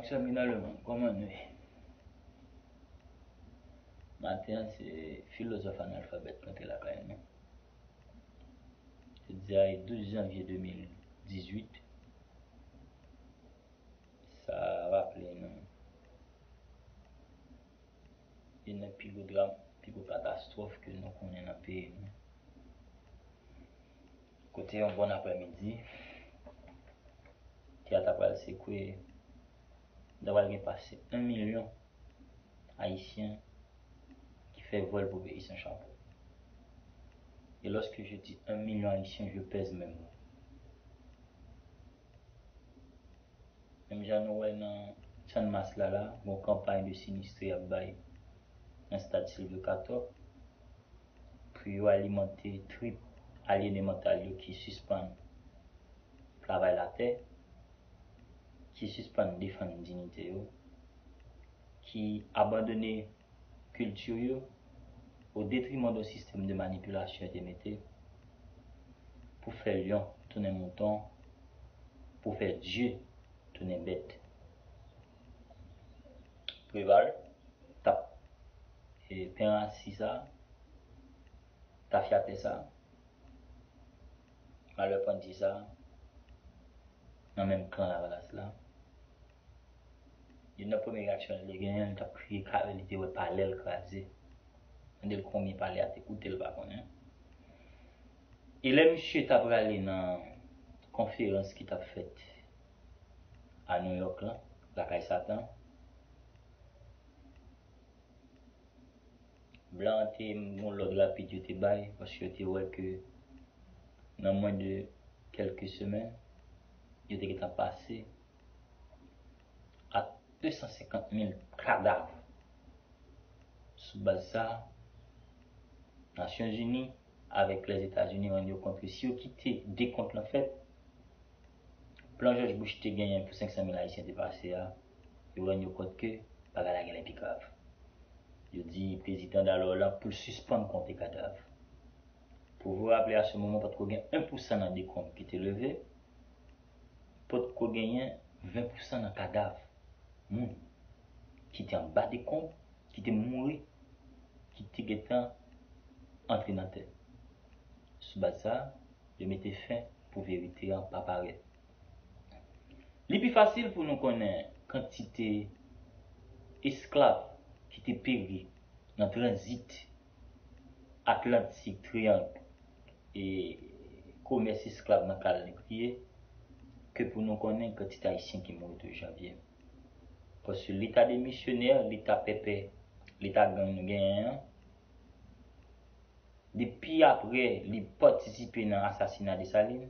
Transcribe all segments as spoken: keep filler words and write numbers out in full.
Chak moun nan lemonn, kòman nou ye? Maten an, se filozòf analfabèt k antre lakay nou. Jodi a, douz janvye de mil dizuit. Sa raple nou youn nan pi gwo dram, pi gwo katastwòf ke nou konnen nan peyi nou. Kote yon bon aprèmidi, teyat la pral sekwe, ta pral gen pase yon milyon Ayisyen ki fè vòl pou peyi san chapo. Et lorsque je dis un million Haïtiens, je pèse mes mots. Menm jan nou wè nan Channmas la la, gon kanpay de sinistre y ap bay nan stad Sylvie Cator pou yo alimante trip alyene mantal yo ki sispann travay latè, ki sispann defann diyite yo, ki abandone kilti yo, o detriman de yon sistèm de manipilasyon yo te mete pou fè lyon tounen mouton, pou fè Dye tounen bèt. Preval t ap, e, pen rasi sa, tafyatè sa, malè pandye sa, nan menm klan Lavalas la. Youn nan premye reyaksyon li te genyen, li t ap kriye kare, li te wè palè l kraze. Mande l konbyen palè a te koute, l pa konnen. E lè misye t ap prale nan konferans ki t ap fèt a New York la, lakay Satan, blan an te gon lòd rapid yo te bay, paske yo te wè ke nan mwen de kèlke semèn, yo te gentan pase a de san senkant mil kadav. Sou baz sa, Nasyonzini avèk Lèzetazini rann yo kont ke si yo kite dekont lan fèt, plan George Bush te genyen pou senk san mil Ayisyen te pase a, yo rann yo kont ke bagay la genlè pi grav. Yo di prezidan Dalò la pou l sispann konte kadav. Pou vou raple, a se moman, potko gen en pousan nan dekonb ki te leve, potko genyen ven pousan nan kadav moun ki te anba dekonb, ki te mouri, ki te gentan antre nan tè. Sou baz sa, yo mete fen pou verite an pa parèt. Li pi fasil pou nou konnen kantite esklav ki te peri nan tranzit Atlantik, triyang e komès esklav nan Kalabri ke pou nou konnen kantite Ayisyen ki mouri douz janvye. Paske leta demisyonè, leta pèpè, leta gang nou genyen an, depi apre li patisipe nan asasina Desalin,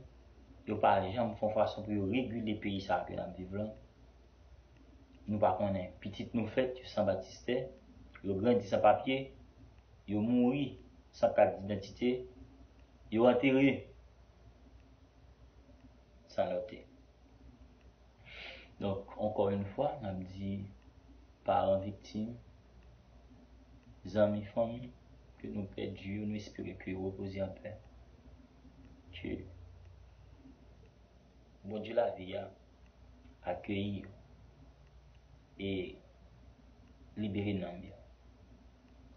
yo pa janm fè yon fason pou yo regile peyi sa a ke n ap viv lan. Nou pa konnen. Pitit nou fèt, yo san batistè, yo grandi san papye, yo mouri san kat didantite, yo antere san nòte. Donk, ankò yon fwa, n ap di paran viktim, zanmi, fanmi ke nou pèdi yo, nou espere ke yo repoze an pè. Ke Bondye lavi a akeyi yo e libere nanm yo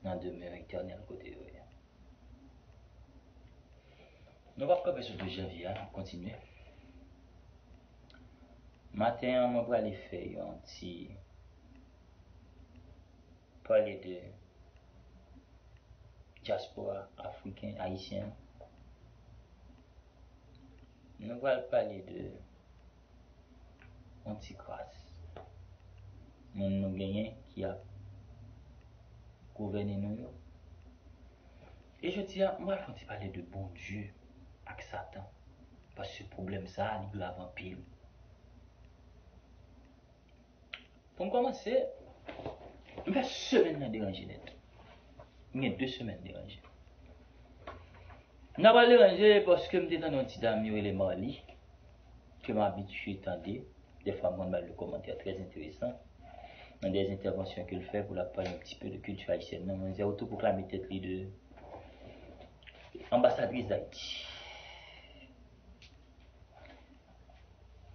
nan demè etènèl kote yo ye. Nou p ap kanpe sou douz janvye a, n ap kontinye. Maten an, mwen prale fè yon ti pale de dyaspora afriken, ayisyen an. Nou pral pale de yon ti kras moun nou genyen ki ap gouvène nou yo. E jodi a, m pral fè yon ti pale de Bondye ak Satan, paske pwoblèm sa a, li grav anpil. Pou m kòmanse, m fè semèn nan deranje nèt. M gen de semèn deranje. M ta pral deranje paske m te tande yon ti dam yo rele Marly, ke m abitye tande. Dèfwa m konn ba l de kòmantè trè enteresan nan de entèvansyon ke l fè pou l ap pale yon ti pe de kilti ayisyèn nan. Manzè otopwoklame tèt li de anbasadris Dayiti.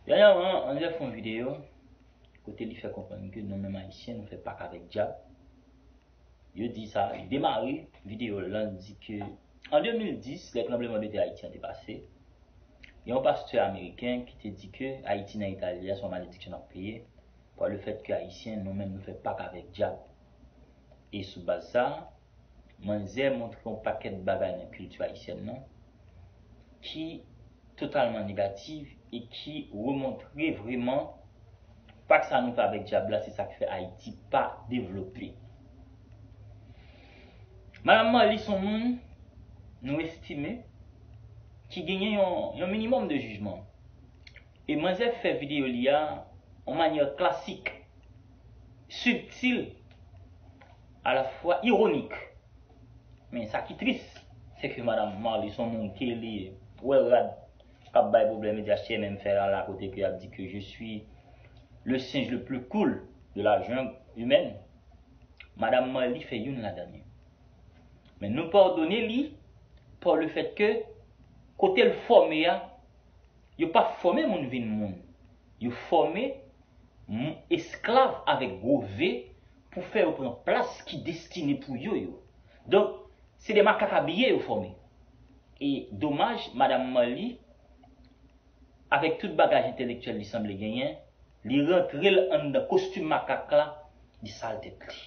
Dènyèman, manzè fè yon videyo kote li fè konprann ke nou menm Ayisyen, nou fè pak avèk dyab. Yo di sa, li demare videyo l lan, li di ke an de mil dis, lè tranbleman de tè Ayiti an te pase, gen yon pastè ameriken ki te di ke Ayiti nan eta li a, se yon malediksyon n ap peye, pa le fèt ke Ayisyen, nou menm, nou fè pak avèk dyab. E sou baz sa, manzè montre yon pakèt bagay nan kilti ayisyèn nan ki totalman negatif e ki remontre vreman pak sa nou fè avèk dyab la, se sa k fè Ayiti pa devlope. Madanm Marly se yon moun nou estime ki genyen yon, yon minimòm de jijman. E manzè fè videyo li a yon manyè klasik, sibtil, alafwa ironik. Men sa ki tris, se ke Madanm Marly se yon moun ke li wè rad k ap bay pwoblèm, e di H T M M fè la, la kote ke y ap di ke je suis le singe le plus cool de la jungle humaine. Madanm Marly fè youn ladan yo. Men nou padone li pa le fèt ke kote l fòme a, yo pa fòme moun vin moun. Yo fòme moun esklav avèk gwo V pou fè yo pran plas ki destine pou yo yo. Donk, se de makak abiye yo fòme. E domaj, Madanm Marly, avèk tout bagaj entèlektyèl li sanble genyen, li rantre l anndan kostim makak la, li sal tèt li.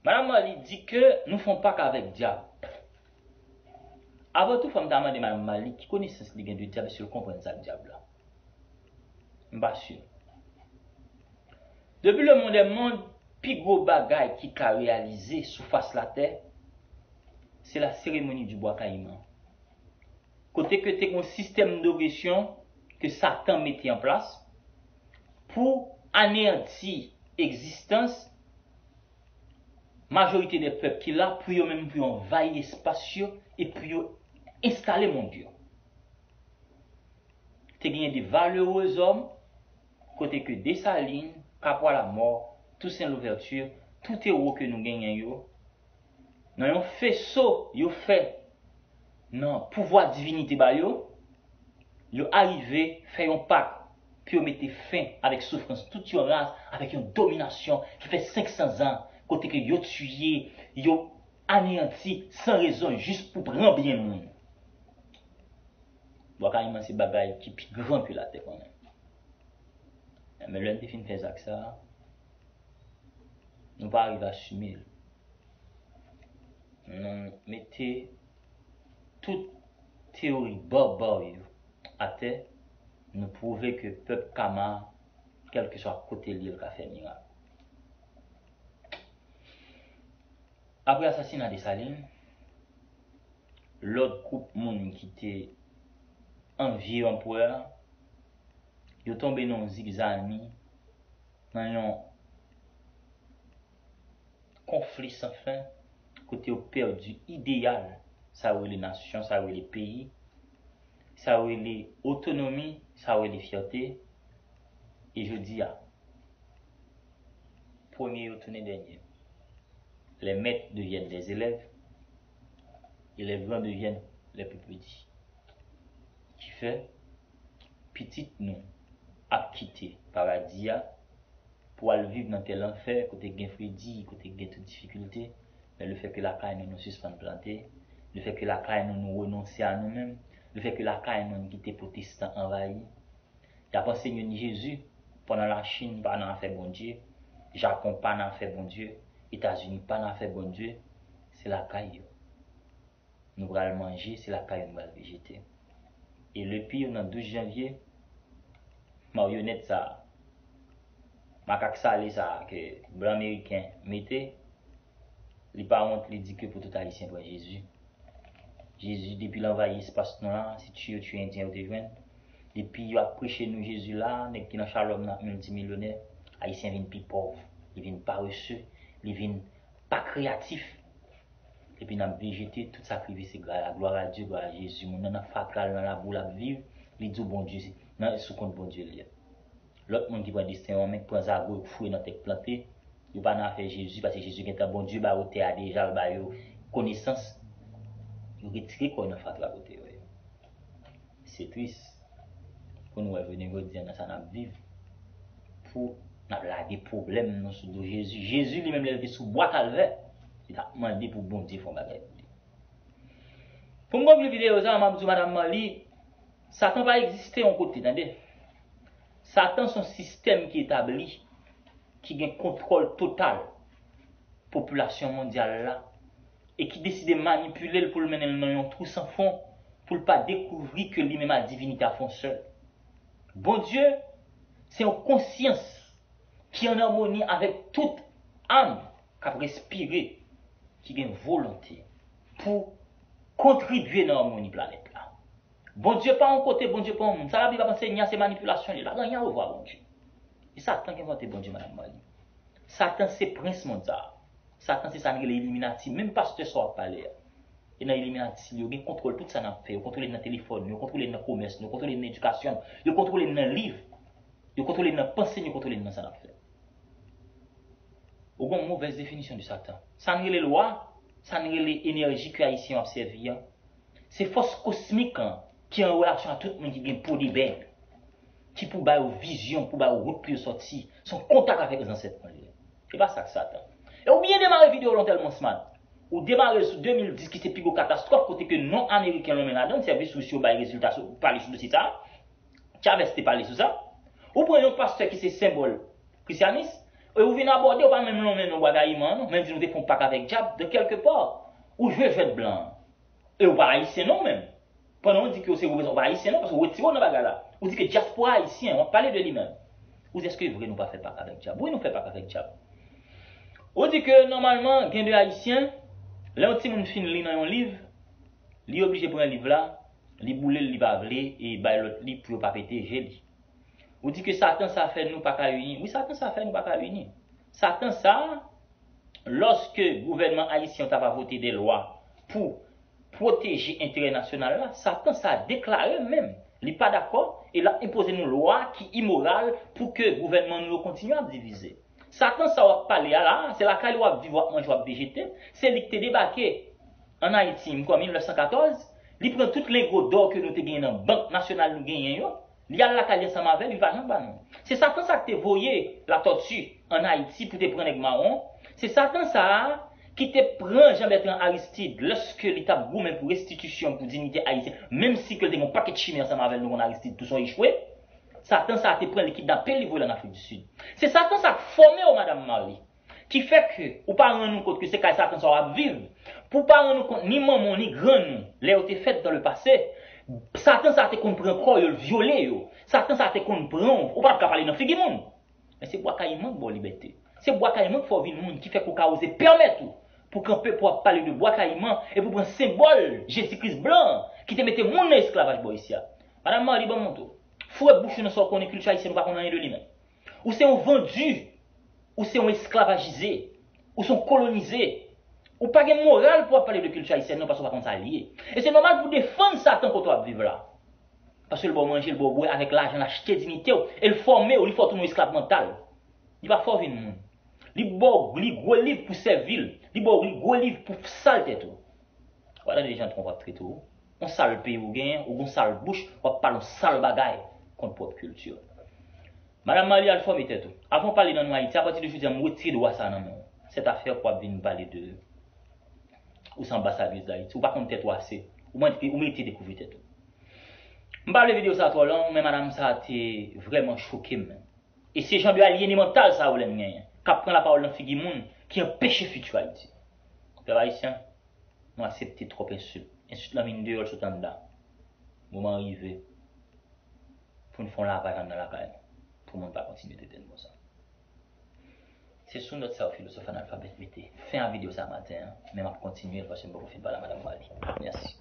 Madanm Marly di ke nou fè yon pak avèk dyab. Avan tou, fò m ta mande Madanm Marly ki konesans li gen de dyab, èske l konprann sa k dyab la? M pa si. Depuis le monde est monde, pi gwo bagay ki ka reyalize sou fas latè, se la seremoni di bwa kayiman. Kote ke te gen yon sistèm dopresyon ke Satan mete an plas pou aneyanti egzistans majorite de pèp ki la, pou yo menm, pou yo anvayi espas yo e pou yo enstale mond yo. Te genyen de valerezòm, kote ke Desalin, Kapwa Lamò, Tousen Louvèti, tout ewo ke nou genyen yo, nan yon feso yo fè nan pouvwa divinite ba yo, yo arive fè yon pak pou yo mete fen avèk soufrans tout yon ras, avèk yon dominasyon ki fè senk san zan, kote ke yo tiye, yo aneyanti san rezon jis pou pran byen moun. Bwa kayiman se bagay ki pi gran ke latè konnen. Men lè n te fin fè zak sa a, nou pa rive asime l. Nou mete tout teyori barbare yo atè, nou pwouve ke pèp Kama, kèlkeswa kote l ye, l ka fè mirak. Apre asasina Desalin, lòt gwoup moun ki te anvye anperè a, yo tonbe nan yon zigzani, nan yon konfli san fen, kote yo pèdi ideyal, sa yo rele nasyon, sa yo rele peyi, sa yo rele otonomi, sa yo rele fyète. E jodi a, premye yo tounen dènye. Les maîtres deviennent les élèves et les grands deviennent les plus petits. Ki fè, pitit nou ap kite paradi a pou al viv nan tè lanfè, kote gen fredi, kote gen tout difikilte. Men lefètke lakay nou, nou sispann plante, lefètke lakay nou, nou renonse a nou menm, lefètke lakay nou, nou kite pwotestan anvayi, y ap ansenye n Jezi, pandan Lachin pa nan afè Bondye, Japon pa nan afè Bondye, Etazini pa nan afè Bondye, se lakay yo. Nou pral manje, se lakay yo nou pral vejete. E le pire, nan douz janvye, maryonèt sa a, makak sale sa a ke blan meriken mete, li pa wont, li di ke pou tout Ayisyen pran Jezi. Jezi, depi l anvayi espas nou an, se tiye yo tiye Endyen yo te jwenn. Depi yo ap preche nou Jezi la, nèg ki nan Shalom nan ap miltimilyonè, Ayisyen vin pi pòv, li vin parese, li vin pa kreyatif. Epi n ap vejete, tout sa k rive se gra-, la gloire à Dieu, gloire à Jésus. Moun nan nan fatra l, nan labou l ap viv, li di w Bondye se, nan, sou kont Bondye l ye. Lòt moun ki pran desten yo an men, k pran zago, yo foure nan tè, k plante, yo pa nan afè Jezi, paske Jezi gentan, Bondye ba yo tè a deja, l ba yo konesans. Yo retire kò yo nan fatra kote yo ye. Se tris. Pou nou wè jounen jodi a nan sa n ap viv, pou n ap lage pwoblèm nou sou do Jezi. Jezi li menm lè l te sou bwa Kalvè, li t ap mande pou Bondye fè yon bagay pou li. Pou m konkli videyo sa a, m ap di w, Madanm Marly, Satan pa egziste yon kote, tande. Satan se yon sistèm ki etabli, ki gen kontwòl total popilasyon mondyal la, e ki deside manipile l pou l mennen l nan yon twou san fon, pou l pa dekouvri ke li menm ak divinite a fè yon sèl. Bondye se yon konsyans ki an amoni avèk tout am k ap respire, ki gen volonte pou kontribye nan amoni planèt la. Bondye pa yon kote, Bondye pa yon moun. Sa Labib ap anseye a se manipilasyon li ye. Pa gen anyen a wè avè Bondye. E Satan ki envante Bondye, Madanm Marly. Satan se prens mond sa a. Satan se sa n rele Illuminati. Menm pastè sa w ap pale a. E nan Illuminati, yo gen kontwòl tout sa n ap fè. Yo kontwole n nan telefòn nou, yo kontwole n nan komès nou, yo kontwole n nan edikasyon nou, yo kontwole n nan liv, yo kontwole n nan panse n, yo kontwole n nan sa n ap fè. Ou gen yon movèz definisyon de Satan. Sa n rele lwa, sa n rele enèji ke Ayisyen yo ap sèvi an, se fòs kosmik lan ki an relasyon ak tout moun ki gen po de bèg, ki pou ba yo vizyon, pou ba yo wout pou yo sòti. Se yon kontak avèk zansèt mwen li ye. E pa sa k Satan. E ou byen demare videyo w la, w tèlman smart. Ou demare l sou de mil dis ki se pi gwo katastwòf kote ke non ameriken lonmen ladan l, sèvis ris yo bay rezilta sou, pale sou dosye sa a. Chavez te pale sou sa. Ou pran yon pastè ki se senbòl krisyanis, e ou vin abòde, ou pa menm lonmen non Bwa Kayiman an non, menm si nou te fè yon pak avèk dyab, de kèlke pa, ou jwe jwèt blan an. E ou pa ayisyen non menm. Pandan w di ke w se reprezantan, ou pa ayisyen non, paske w retire w nan bagay la. Ou di ke dyaspora ayisyen, w ap pale de li menm. Ou di èske vre nou pa fè pak avèk dyab? Wi, nou fè pak avèk dyab. Ou di ke nòmalman, gen de ayisyen, lè yon timoun fin li nan yon liv, li oblije pran liv la, li boule l, li pa vle, e bay lòt li pou yo pa pete je li. Ou di ke Satan sa fè nou pa ka ini. Wi, Satan sa fè nou pa ka ini. Satan sa, lòske gouvènman ayisyen an ta va vote de lwa pou pwoteje enterè nasyonal la, Satan sa deklare menm li pa dakò e l ap enpoze nou lwa ki imoral pou ke gouvènman nou yo kontinye ap divize. Satan sa w ap pale a la, se lakay li w ap viv, w ap manje, w ap vejete, se li ki te debake ann Ayiti, m kwè, mil nèf san katòz, li pran tout lengo dò ke nou te genyen nan bank nasyonal nou genyen yo, li al lakay li ansanm avè l, li pa janm ba nou. Se Satan sa ki te voye Latòti ann Ayiti pou te pran nèg mawon. Se Satan sa a ki te pran Jean Bertrand Aristide lòske li t ap goumen pou restitisyon, pou diyite ayisyen, menm si ke l te gen yon pakèt chimè ansanm avè l, nou konn Aristide tou se yon echwe. Satan sa a te pran li, kidnape l, li voye l ann Afrik di Sid. Se Satan sa a k fòme w, Madanm Marly, ki fè ke ou pa rann ou kont ke se kay Satan sa a w ap viv. Pou w pa rann ou kont ni manman w ni grann ou, lè yo te fèt dans le passé, Satan sa a te konn pran kò yo, l vyole yo. Satan sa a te konn pran w, ou pa t ap ka pale nan figi moun. Men se Bwa Kayiman k ba w libète. Se Bwa Kayiman k fè w vin moun ki fè ke w ka oze pèmèt ou pou kanpe, pou w ap pale de Bwa Kayiman e pou w pran senbòl Jezi Kris blan an ki te mete moun nan esklavaj bò isi a. Madanm Marly, ban m montre w. Foure bouch ou nan sa w konnen, kilti ayisyèn, ou pa konn anyen de li menm. Ou se yon vandi, ou se yon esklavajize, ou se yon kolonize. Ou pa gen moral pou w ap pale de kilti ayisyèn non, paske w pa konn sa l ye. E se nòmal pou w defann Satan kote w ap viv la. Paske l ba w manje, l ba w bwè, avèk lajan l achte diyite w, e l fòme w, li fè w tounen yon esklav mantal. Li pa fè w vin moun. Li ba w, li gwo liv pou sèvi l, li ba w, li gwo liv pou sal tèt ou. W a tande jan tronp ap trete w. Yon sal peyi w genyen, ou gon sal bouch, w ap pale yon sal bagay kont pwòp kilti w. Madanm Marly, al fòme tèt ou. Avan w pale nan non Ayiti, apati de jodi a, m retire dwa sa a nan men w. Sètafè pou w ap vin pale de ou se anbasadris Dayiti, ou pa konn tèt ou ase. Ou merite, ou merite dekouvri tèt ou. M pa vle videyo sa twò long, men madanm sa a te vrèman choke m. E se jan de alyene mantal sa yo lè n genyen, k ap pran lapawòl nan figi moun, ki anpeche fiti Ayiti. Pèp ayisyen, nou aksepte twòp ensilt. Ensilt lan vin deyò, l sot anndan. Moman an rive pou n fè yon lavaj anndan lakay nou, pou moun pa kontinye trete n konsa. Se sou nòt sa yo, filozòf analfabèt mete fen a videyo sa a maten an, men m ap kontinye l paske m poko fin pale a Madanm Marly. Mèsi.